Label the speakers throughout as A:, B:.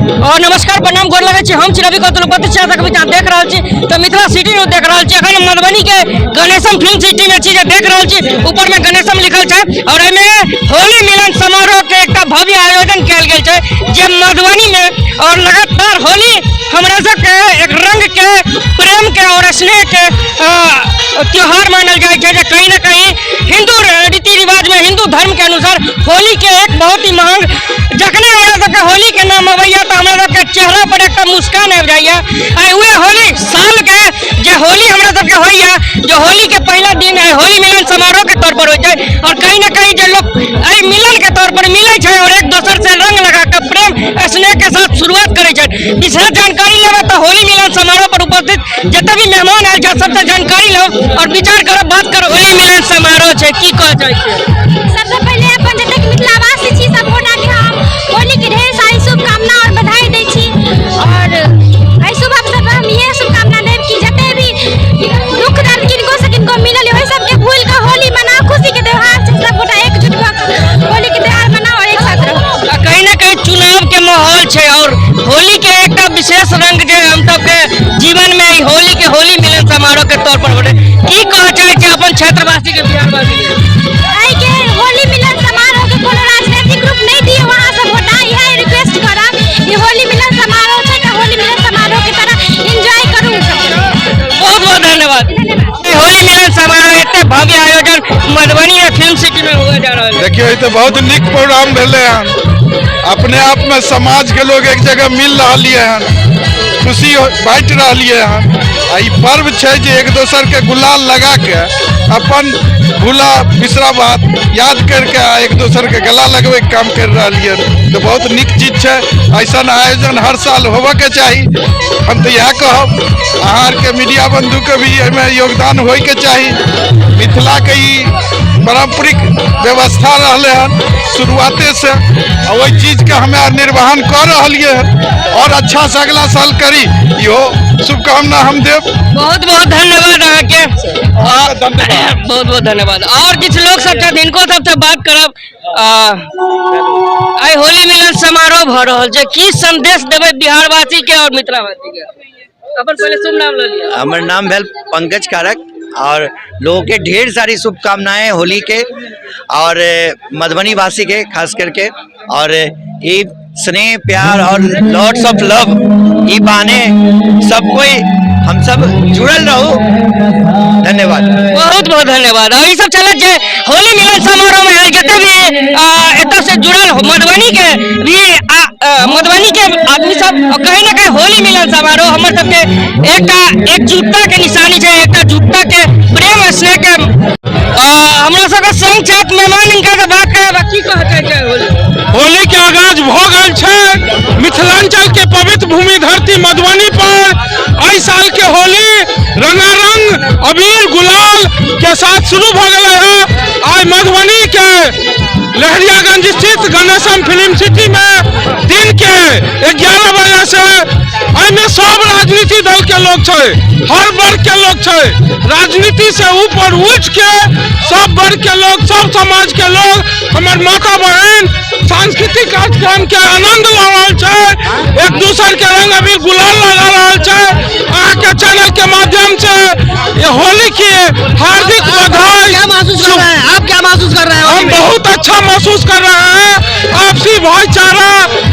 A: और नमस्कार, प्रणाम, गोर लगै छी। हम छी रवि कौतुल, उपस्थित छी अहाँ सबके बीच। अहाँ देख रहल छी तऽ मिथिला सिटी न्यूज देख रहल छी। अखन हम मधुबनी के गणेशम फिल्म सिटी में छी, जे देख रहल छी ऊपर में गणेशम लिखल छै और एहिमे होली मिलन समारोह के एकटा भव्य आयोजन कयल गेल छै जे मधुबनी में। और लगातार होली हमरा सबके एक रंग के, प्रेम के और स्नेह के त्योहार मानल जाइ छै, जे कहीं ना कहीं हिंदू रीति रिवाज में, हिंदू धर्म के अनुसार होली के एक बहुत ही महंग। जखने हमरा सबके होली के नाम अबैया तऽ हमरा सबके चेहरा पर एकटा मुस्कान आबि जाइया। आ उहे होली साल के जे होली हमरा सबके होइया, जे होली के पहिला दिन है, होली मिलन समारोह के तौर पर होइ छै और कहीं ना कहीं जे लोग एहि मिलन के तौर पर मिलै छै और एक दोसर से रंग लगा के प्रेम स्नेह के साथ शुरुआत करै छै। विशेष जानकारी लेबै तऽ होली मिलन समारोह पर उपस्थित जते भी मेहमान आयल छै सबसे जानकारी लेब और विचार करब, बात करब। होली मिलन समारोह छै, की कहऽ चाहै छियै?
B: सबसे पहिले अपन जतेक मिथिलावासी छी सब गोटाके हम होलीके ढेर सारी शुभकामना और बधाई दै छी और एहि शुभ अवसर पर हम इएह शुभकामना देब कि जते भी दुख दर्द किनको से किनको मिलल ओहि सबके भूलि कऽ होली मनाउ। खुशीके त्योहार छै, सब गोटा एकजुट भऽ कऽ होलीके त्योहार मनाउ और एक साथ रहू।
A: आ कहीं ना कहीं चुनाव के माहौल छै और होली के एकटा विशेष रंग जे हम सबके जीवन में ई होली के होली मिलन समारोह के तौर पर होले, की कहऽ चाहै छियै अपन क्षेत्रवासी के, बिहारवासी के?
B: एहिके होली मिलन समारोह के कोनो राजनीतिक रूप नहि दियौ अहाँ सब गोटा, इएह रिक्वेस्ट करब। ई होली मिलन समारोह छै तऽ होली मिलन समारोह के तरह एंजॉय करू सब।
A: बहुत बहुत धन्यवाद।
B: धन्यवाद।
A: होली मिलन समारोह एते भव्य आयोजन मधुबनी में फिल्म सिटी में हुआ जा रहल है।
C: देखियौ, ई तऽ बहुत नीक प्रोग्राम भेलै हन। अपने आप में समाज के लोग एक जगह मिल रहलियै हन, खुशी बांटि रहलियै हन। आ ई पर्व छै जे एक दोसर के गुलाल लगा के अपन भूला बिसरा बात याद करके आ एक दोसर के गला लगबै के काम कर रहलियै हन, तऽ बहुत नीक चीज छै। ऐसन आयोजन हर साल होबऽ के चाही, हम तऽ इएह कहब। अहाँ आरके मीडिया बंधु के भी एहिमे योगदान होइके चाही। मिथिला के ई पारंपरिक व्यवस्था रहलै हन शुरुआते से आ ओहि चीजके हमे आर निर्वहन कऽ रहलियै हन और अच्छा से अगला साल करी, इहो शुभकामना हम देब।
A: बहुत बहुत धन्यवाद अहाँके।
C: धन्यवाद।
A: बहुत बहुत धन्यवाद। और किछु लोग सब छथि, हिनको सबसे बात करब। आइ होली मिलन समारोह भऽ रहल छै, की संदेश देबै बिहारवासी के और मिथिलावासी के? अपन पहिले शुभ नाम लऽ लिअ।
D: हमर नाम भेल पंकज कारक और लोगों के ढेर सारी शुभकामनाएं होली के और मधुबनी वासी के खास करके। और ये स्नेह, प्यार और लॉट्स ऑफ लव, ई बहाने सब कोई हम सब जुड़ल रहू। धन्यवाद।
A: बहुत बहुत धन्यवाद। और ई सब चलत जे होली मिलन समारोह में जते भी एतऽ से जुड़ल मधुबनी के भी मधुबनी के आदमी सब, और कहीं ना कहीं होली मिलन समारोह हमर सबके एकटा एकजुटता के निशानी छै, एकटा जुटता के, प्रेम स्नेह के। हमरा सबके संग छथि मेहमान, हिनका से बात करब। की कहऽ चाहै छै होली?
E: होली के आगाज भऽ गेल छै मिथिलांचल के पवित्र भूमि धरती मधुबनी पर। एहि साल के होली रंगारंग अबीर गुलाल के साथ शुरू भऽ गेलै है। आइ मधुबनी के लहरियागंज स्थित गणेशम फिल्म सिटी में दिन के 11 बजे से एहिमे सब राजनीतिक दल के लोग छै, हर वर्ग के लोग छै, राजनीति से ऊपर उठ के सब वर्ग के लोग, सब समाज के लोग, हमर माता बहन सांस्कृतिक कार्यक्रम के आनंद लऽ रहल छै, एक दूसर के रंग अबीर गुलाल लगा रहल छै। अहाँके चैनल के माध्यम से ये होली के हार्दिक बधाई।
F: क्या महसूस कर रहे हैं आप? क्या महसूस कर रहे हैं?
E: हम बहुत अच्छा महसूस कर रहे हैं। आपसी भाईचारा,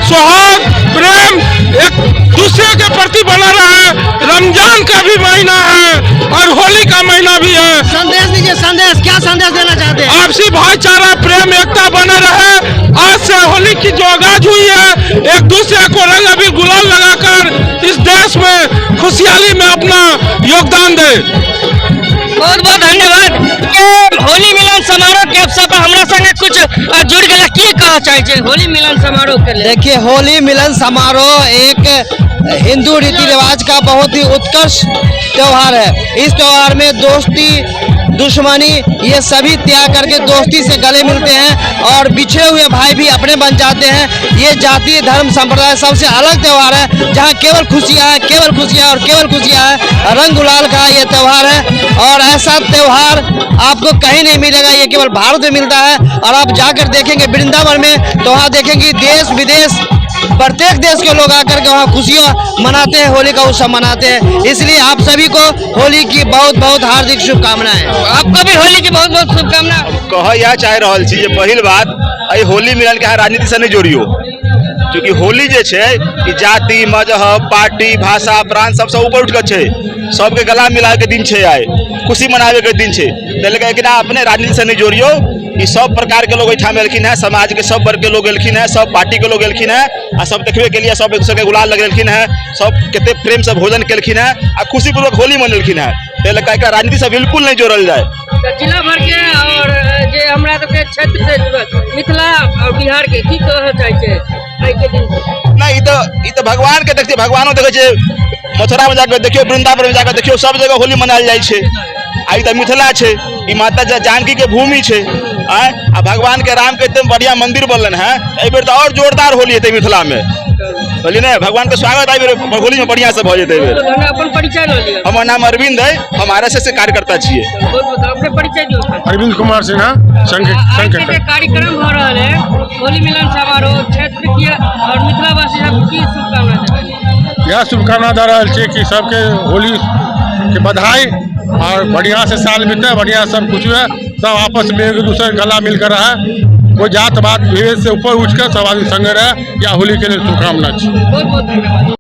E: सौहार्द, प्रेम एक दूसरे के प्रति बना रहा है। रमजान का भी महीना है और होली का महीना भी है।
F: संदेश दीजिए, संदेश, क्या संदेश देना चाहते हैं?
E: आपसी भाईचारा, प्रेम, एकता बने रहे। आज से होली की जो आगाज हुई है, एक दूसरे को रंग अबीर गुलाल लगाकर इस देश में खुशहाली में अपना योगदान दे।
A: बहुत बहुत धन्यवाद। के होली मिलन समारोह के अवसर पर हमरा संगे कुछ जुड़ गेला, की कहऽ चाहै छै होली मिलन समारोह के लेल?
F: देखिए, होली मिलन समारोह एक हिंदू रीति रिवाज का बहुत ही उत्कृष्ट त्योहार है। इस त्योहार में दोस्ती, दुश्मनी ये सभी त्याग करके दोस्ती से गले मिलते हैं और बिछड़े हुए भाई भी अपने बन जाते हैं। ये जाति, धर्म, संप्रदाय सबसे अलग त्यौहार है, जहाँ केवल खुशियाँ हैं, केवल खुशियाँ और केवल खुशियाँ हैं। रंग गुलाल का ये त्यौहार है और ऐसा त्यौहार आपको कहीं नहीं मिलेगा, ये केवल भारत में मिलता है। और आप जाकर देखेंगे वृंदावन में तो वहाँ देखेंगे देश विदेश प्रत्येक देश के लोग आकर के वहाँ खुशियाँ मनाते हैं, होली का उत्सव मनाते हैं। इसलिए आप सभी को होली की बहुत बहुत हार्दिक शुभकामनाएं।
A: आपको भी होली की बहुत बहुत शुभकामना।
G: कहै इएह चाहि रहल छी जे पहिल बात एहि होली मिलनके अहाँ राजनीतिसँ नहि जोड़ियौ, चूँकि होली जे छै ई जाति मजहब पार्टी भाषा प्रांत सबसँ ऊपर उठि कऽ छै, सबके गला मिलाबैके दिन छै, आइ खुशी मनाबैके दिन छै। ताहि लऽ कऽ एकरा अपने राजनीतिसँ नहि जोड़ियौ। ई सब प्रकारके लोग एहिठाम एलखिन हेँ, समाजके सब वर्गके लोग एलखिन हेँ, सब पार्टीके लोग एलखिन हेँ आ सब देखबे केलिए, सब एक दोसरके गुलाल लगेलखिन हेँ, सब कते प्रेमसँ भोजन केलखिन हेँ आ खुशीपूर्वक होली मनेलखिन हेँ। ताहि लऽ कऽ एकरा राजनीतिसँ बिल्कुल नहि जोड़ल जाय।
A: तऽ जिला भर के और जे हमरा सबके क्षेत्र से जुड़ल मिथिला और बिहार के की कहऽ चाहै छै आइ के दिन?
G: नहि, ई तऽ भगवानके देखै छियै, भगवानो देखै छै। मथुरामे जाकऽ देखियौ, वृन्दावनमे जाकऽ देखियौ, सब जगह होली मनायल जाइ छै। आ ई तऽ मिथिला छै, ई माता जानकीके भूमि छै। आँय, आ भगवानके रामके एकदम बढ़िआँ मंदिर बनलनि हेँ। एहिबेर तऽ आओर जोरदार होली हेतै मिथिलामे, बुझलियै ने? भगवानके स्वागत एहिबेर होलीमे बढ़िआँसँ भऽ जेतै एहिबेर।
A: बहुत अपन परिचय लऽ लिअ।
G: हमर नाम अरविंद अइ, हम आरएसएस के कार्यकर्ता छियै।
A: बहुत बहुत अपने परिचय दियौ।
H: अरविंद कुमार सिन्हा, संघ
A: आइ के
H: संघ
A: जे कार्यक्रम हो रहल है होली मिलन समारोह, क्षेत्र के और मिथिलावासी सब की शुभकामना देबै?
H: इएह शुभकामना दऽ रहल छी कि सबके होली के बधाई और बढ़िया से साल बीते, बढ़िया सब कुछ हुए, सब आपस में एक दूसरे के गला मिलकर रहे, कोई जात बात भेद से ऊपर उठ कर सब आदमी संगे रहे। या होली के लिए शुभकामना छी।
A: बहुत बहुत धन्यवाद।